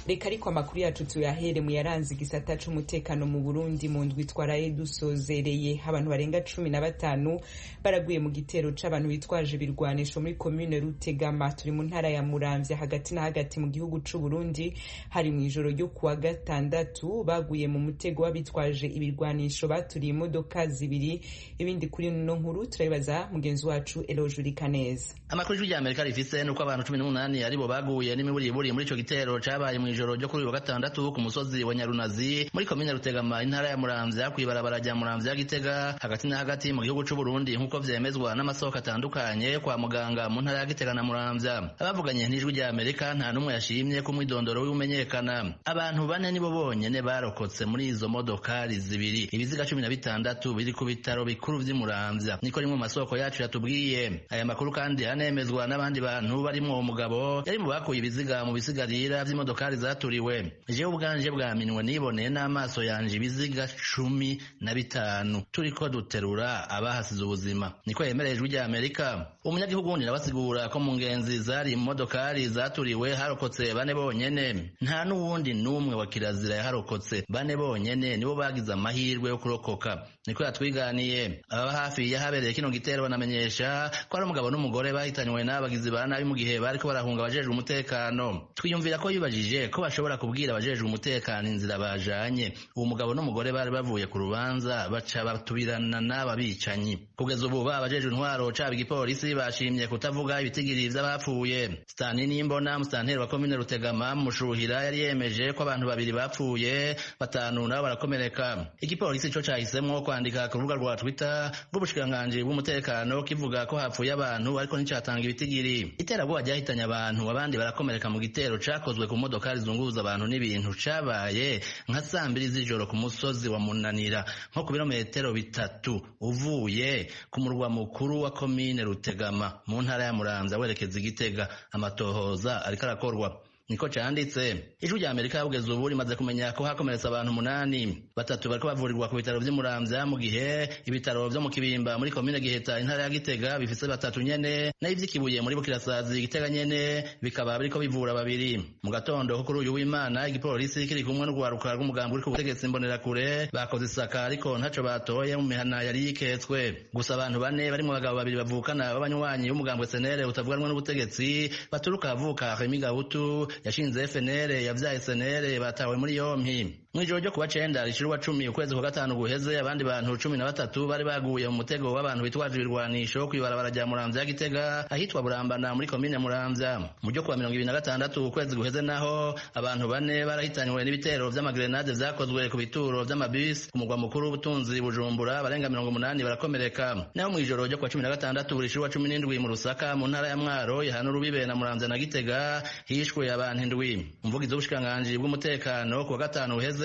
Reka ariko amakuru yacu tuyahere mu yaranze igisata c'umutekano mu Burundi mu ndwi twaraye dusozereye. Abantu barenga 15 baraguye mu gitero c'abantu bitwaje ibirwanisho muri komine Rutegama, turi mu ntara ya Muramvya hagati na hagati mu gihugu c'u Burundi. Hari mw'ijoro ryo kuwa gatandatu baguye mu mutego w'abitwaje ibirwanisho baturiye imodoka zibiri. Ibindi kuri ino nkuru turabibaza mugenzi wacu Eloge Urikaneza. Amakuru y'Ijwi ry'Amerika rifise nuko abantu 18 aribo baguye n'imiburiburi muri ico gitero cabaye mw'ijoro ryo kuri uyu wa gatandatu ku musozi wa Nyarunazi muri komine Rutegama, intara ya Muramvya, kw'ibarabara rya Muramvya Gitega hagati na hagati mu gihugu c'u Burundi, nk'uko vyemezwa n'amasoko atandukanye kwa muganga mu ntara ya Gitega na Muramvya. Abavuganye n'Ijwi ry'Amerika nta n'umwe yashimye ko umwidondoro w'imenyekana. Abantu bane nibo bonyene barokotse muri izo modokari zibiri. Ibiziga 16 biri ku bitaro bikuru vy'i Muramvya, niko rimwe mu masoko yacu yatubwiye. Aya makuru kandi anemezwa n'abandi bantu barimwo umugabo yari mu bakuye ibiziga mu bisigarira vy'imodokari zaturiwe. Jewe ubwanje bwaminwe niboneye n'amaso yanje ibiziga 15 turiko duterura abahasize ubuzima, niko yemereye Ijwi rya Amerika. Umunyagihugu wundi nabasigura ko mu ngenzi zari mu modokari zaturiwe harokotse bane bonyene, nta n'uwundi n'umwe wa kirazira yaharokotse, bane bonyene nibo bagize amahirwe yo kurokoka, niko yatwiganiye. Ababa hafi y'ahabereye kino gitero banamenyesha ko ari umugabo n'umugore bahitanywe n'abagizi ba nabi mu gihe bariko barahunga abajejwe umutekano. Twiyumvira ko yibajije ko bashobora kubwira abajejwe umutekano inzira bajanye. Uwo mugabo n'umugore bari bavuye ku rubanza baca batubirana n'aba bicanyi. Kugeza ubu abajejwe intwaro caba igipolisi bashimye kutavuga ibitigiri vy'abapfuye. Stani Nimbona, musitanteri wa komine Rutegama Mushuhira, yari yemeje ko abantu babiri bapfuye, batanu nabo barakomereka. Igipolisi co cahisemwo kwandika ku rubuga rwa Twitter rw'ubushikiranganji bw'umutekano kivuga ko hapfuye abantu, ariko nticatanga ibitigiri. Iterabwoba ryahitanye abantu, abandi barakomereka mu gitero cakozwe ku modokari zunguruza abantu n'ibintu cabaye nka saa mbiri z'ijoro ku musozi wa Munanira, nko ku birometero 3 uvuye ku murwa mukuru wa komine Rutegama mu ntara ya Muramvya werekeza Igitega. Amatohoza ariko arakorwa, niko canditse. Ijwi rya Amerika kugeza ubu rimaze kumenya ko hakomeretse abantu 8, batatu bariko bavurirwa ku bitaro vy'i Muramvya, mu gihe ibitaro vyo mu Kibimba muri komine Giheta intara ya Gitega bifise batatu nyene, nayo ivy'ikibuye muri Bukirasazi Gitega nyene bikaba biriko bivura babiri. Mu gatondo ko kuri uyu w'Imana, igipolisi kiri kumwe n'urwaruka rw'umugambi uri ku butegetsi Imbonerakure bakoze isaka, ariko ntaco batoye mu mihana yari yiketswe. Gusa abantu bane barimwo abagabo babiri bavukana b'abanywanyi b'umugambwe SNL utavuganwa n'ubutegetsi baturuka ahavuka Remy Gahutu yashinze FNL yavyaye SNL batawe muri yompi. Mw'ijoro ryo kuwa 9 rishira 10 ukwezi kwa gatanu guheze, abandi bantu 13 bari baguye mu mutego w'abantu bitwaje ibirwanisho kw'ibarabara rya Muramvya Gitega ahitwa Burambana muri komine Muramvya. Mu ryo kuwa 26 ukwezi guheze naho abantu bane barahitanywe n'ibitero vy'amagrenade vyakozwe ku bituro vy'amabisi ku mugwa mukuru w'ubutunzi Bujumbura, barenga 80 barakomereka. Naho mw'ijoro ryo kuwa 16 rishira 17 mu Rusaka mu ntara ya Mwaro ihana urubibe na Muramvya na Gitega hishwe abantu 7. Umuvugizi w'ubushikiranganji bw'umutekano kuwa gatanu uheze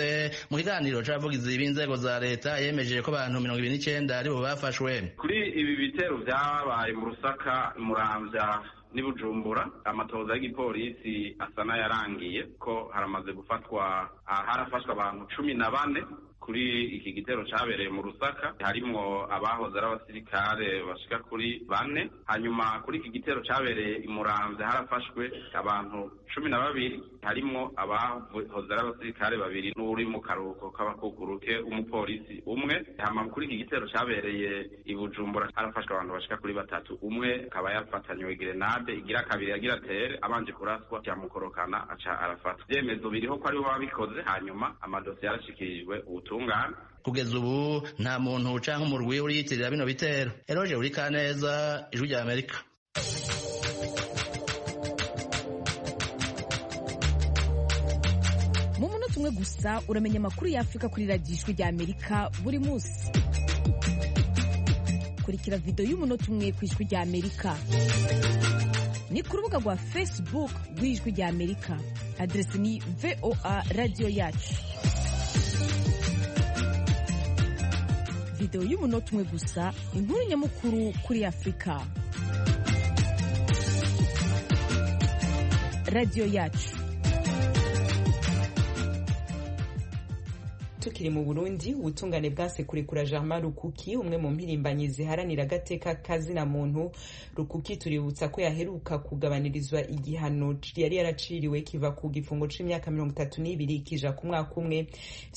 mu kiganiro c'abavugizi b'inzego za leta yemeje ko abantu 29 aribo bafashwe kuri ibi bitero vyabaye mu Rusaka, Muramvya n'i Bujumbura. Amatohoza y'igipolisi asa n'ayarangiye ko haramaze gufatwa, harafashwe abantu 14 kuri iki gitero cabereye mu Rusaka, harimwo abahoze ari abasirikare bashika kuri 4. Hanyuma kuri iki gitero cabereye i Muramvya harafashwe abantu 12, harimwo abahoze ari abasirikare babiri n'uri mu karuhuko k'abakukuruke umupolisi umwe. Hama kuri iki gitero cabereye i Bujumbura harafashwe abantu bashika kuri 3, umwe akaba yafatanywe grenade igira kabiri yagira tere abanje kuraswa cyamukorokana aca arafatwa. Ivyemezo biriho ko aribo babikoze, hanyuma amadosiye yarashikirijwe ubutungane. Kugeza ubu nta muntu canke umurwi uriyitirira bino bitero. Eroje Urikaneza, Ijwi rya Amerika. Mu munota umwe gusa uramenya amakuru y'Afurika kuri radiyo Ijwi rya Amerika buri munsi. Kurikira video y'umunota umwe ku Ijwi rya Amerika ni ku rubuga rwa Facebook rw'Ijwi rya Amerika, adresi ni VOA radiyo yacu. Video y'umunota umwe gusa, inkuru nyamukuru kuri Afurika. Radiyo yacu. Tukiri mu Burundi, ubutungane bwanse kurekura Germain Rukuki, umwe mu mpirimbanyi ziharanira agateka kazina muntu. Rukuki tuributsa ko yaheruka kugabanirizwa igihano yari yaraciriwe kiva ku gifungo c'imyaka 32 kija ku mwaka umwe.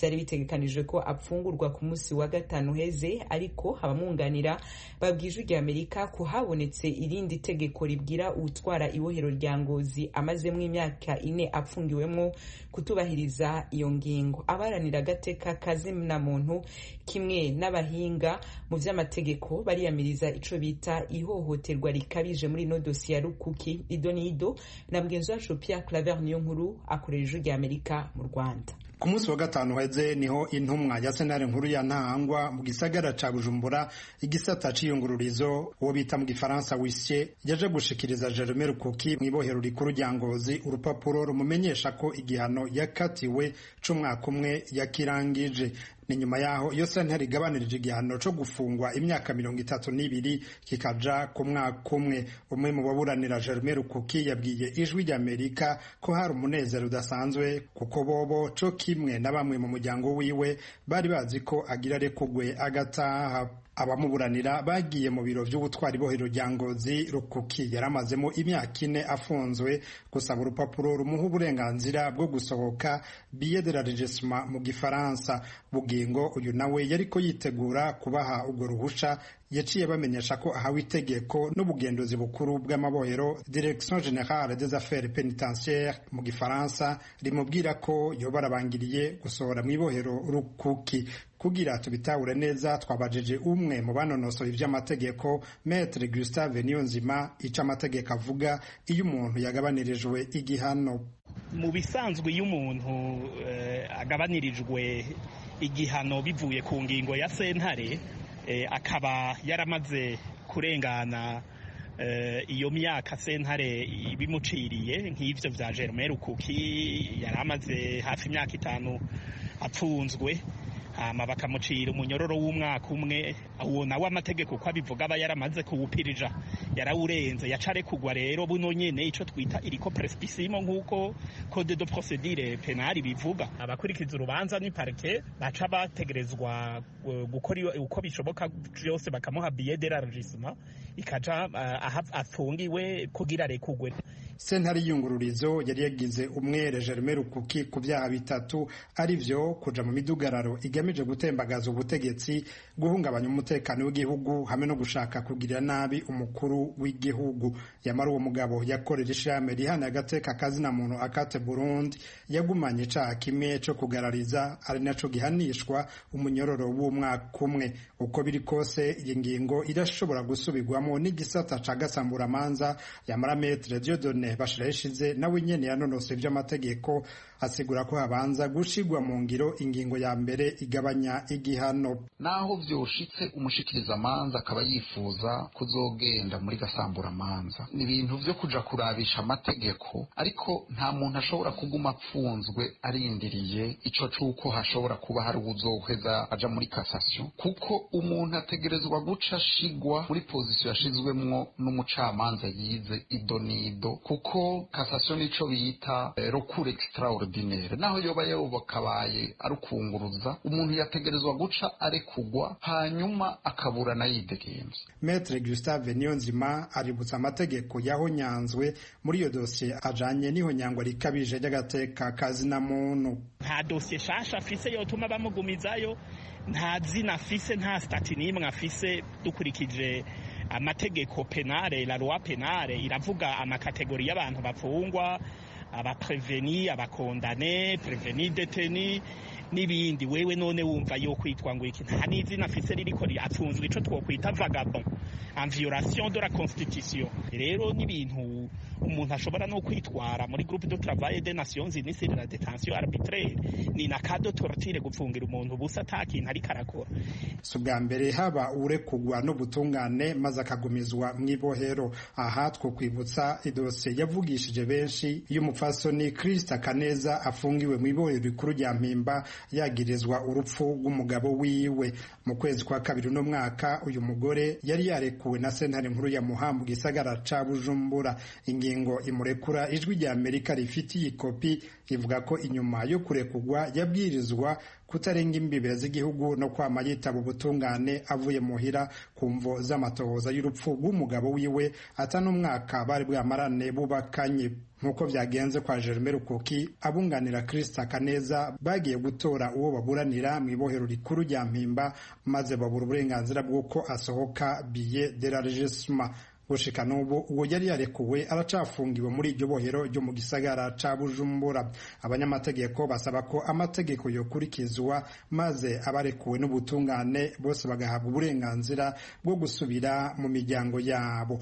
Vyari bitegekanijwe ko apfungurwa ku munsi wa gatanu heze, ariko abamwunganira babwije ijwi Amerika ko habonetse irindi tegeko ribwira uwutwara ibohero rya Ngozi amazemwo imyaka 4 apfungiwemwo kutubahiriza iyo ngingo. Abaharanira agateka kazina muntu kimwe n'abahinga mu vy'amategeko bariyamiriza ico bita ihohoterwa rikabije muri ino dosiye ya Rukuki. Ido nido na mugenzi wacu Pierre Claver Niyonkuru akorera Ijwi rya Amerika mu Rwanda. Ku munsi wa gatanu uheze niho intumwa ya sentare nkuru ya Ntahangwa mu gisagara ca Bujumbura, igisata c'iyungururizo, uwo bita mu gifaransa huissier, yaje gushikiriza Jerome Rukuki mw'ibohero rikuru rya Ngozi urupapuro rumumenyesha ko igihano yakatiwe c'umwaka umwe yakirangije. Ni nyuma yaho iyo sentare igabanirije igihano co gufungwa imyaka 32 kikaja ku mwaka umwe. Umwe mu baburanira Jerome Rukuki yabwiye Ijwi ry'Amerika ko hari umunezero udasanzwe, kuko bobo co kimwe na bamwe mu muryango wiwe bari bazi ko agira arekugwe agataha. Abamuburanira bagiye mu biro vy'ubutwari bohero rya Ngozi Rukuki yaramazemo imyaka 4 afunzwe, gusaba urupapuro rumuha uburenganzira bwo gusohoka, billet d'élargissement mu gifaransa. Bugingo uyu nawe yariko yitegura kubaha urwo ruhusha, yaciye bamenyesha ko ahawe itegeko n'ubugenduzi bukuru bw'amabohero, Direction Générale des Affaires Pénitentiaires mu gifaransa, rimubwira ko yoba arabangiriye gusohora mw'ibohero Rukuki. Kugira tubitahure neza, twabajije umwe mu banonosoye ivy'amategeko, Maître Gustave Niyonzima, ico amategeko avuga iyo umuntu yagabanirijwe igihano. Mu bisanzwe iyo umuntu agabanirijwe igihano bivuye ku ngingo ya sentare, akaba yaramaze kurengana iyo myaka sentare ibimuciriye, nk'ivyo vya Germain Rukuki yari amaze hafi imyaka 5 apfunzwe, hama bakamucira umunyororo w'umwaka umwe, uwo nawe amategeko uko abivuga aba yaramaze kuwupirija, yarawurenze, yacare kugwa. Rero buno nyene ico twita iriko precipice, nk'uko code de procédure pénale bivuga, abakurikiza urubanza ni parquet, baca bategerezwa gukora uko bishoboka byose bakamuha billet d'élargissement ikaja aho afungiwe kugira arekugwe. Sentare y'iyungururizo yari yagize umwere Germain Rukuki ku vyaha bitatu, arivyo kuja mu midugararo igamije gutembagaza ubutegetsi, guhungabanya umutekano w'igihugu hamwe no gushaka kugirira nabi umukuru w'igihugu. Yamara uwo mugabo yakorera ishirahamwe rihana agateka kazina muntu Akate Burundi yagumanye icaha kimwe co kugarariza, ari naco gihanishwa umunyororo w'umwaka umwe. Uko biri kose, iyi ngingo irashobora gusubirwamo n'igisata ca gasamburamanza. Yamara Maître Dieudonné Bashirayishize, nawe nyene yanonose ivy'amategeko, asigura ko habanza gushigwa mu ngiro ingingo ya mbere igabanya igihano. Naho vyoshitse umushikirizamanza akaba yifuza kuzogenda muri gasamburamanza, ni ibintu vyo kuja kurabisha amategeko, ariko nta muntu ashobora kuguma apfunzwe arindiriye ico c'uko hashobora kuba hari uwuzoheza aja muri cassation, kuko umuntu ategerezwa guca ashigwa muri position yashizwemwo n'umucamanza yize idonido, kuko cassation nico bita recours extraordinaire. Naho yoba yobakabaye ari ukunguruza, umuntu yategerezwa guca arekugwa hanyuma akaburana yidegemvya. Maître Gustave Niyonzima aributsa amategeko yahonyanzwe muri iyo dosiye ajanye n'ihonyangwa rikabije ry'agateka kazina muntu. Nta dosiye shasha afise yotuma bamugumizayo, nta zina afise, nta statut n'imwe afise. Dukurikije amategeko pénale, la loi pénale iravuga amakategori y'abantu bafungwa: abaprévenus, abacondamnés, prévenus détenus n'ibindi. Wewe none wumva yo kwitwa ngo iki? Nta n'izina afise ririko, apfunzwe ico twokwita vagabond, en violation de la constitution. Rero n'ibintu umuntu ashobora no kwitwara muri Groupe de travail des Nations Unies sur la détention arbitraire. Ni na cas de torture gupfungira umuntu ubusa ata kintu ariko arakora. Si ubwa mbere haba urekugwa n'ubutungane maze akagumizwa mw'ibohero. Aha twokwibutsa idosiye yavugishije benshi y'umupfasoni Christa Kaneza afungiwe mw'ibohero rikuru rya Mpimba, yagirizwa urupfu rw'umugabo wiwe. Mu kwezi kwa kabiri uno mwaka, uyu mugore yari yarekuwe na sentare nkuru ya Muha mu gisagara ca Bujumbura. Ingingo imurekura, Ijwi rya Amerika rifitiye ikopi, ivuga ko inyuma yo kurekugwa yabwirizwa kutarenga imbibe z'igihugu no kwama yitaba ubutungane avuye muhira ku mvo z'amatohoza y'urupfu rw'umugabo wiwe ata n'umwaka bari bwamarane bubakanye. Nk'uko vyagenze kwa Jerome Rukuki, abunganira Krista Kaneza bagiye gutora uwo baburanira mu ibohero rikuru rya Mpimba, maze babura uburenganzira bw'uko asohoka billet d'élargissement. Gushika n'ubu uwo yari yarekuwe aracafungiwe muri iryo bohero ryo mu gisagara ca Bujumbura. Abanyamategeko basaba ko amategeko yokurikizwa, maze abarekuwe n'ubutungane bose bagahabwa uburenganzira bwo gusubira mu miryango yabo.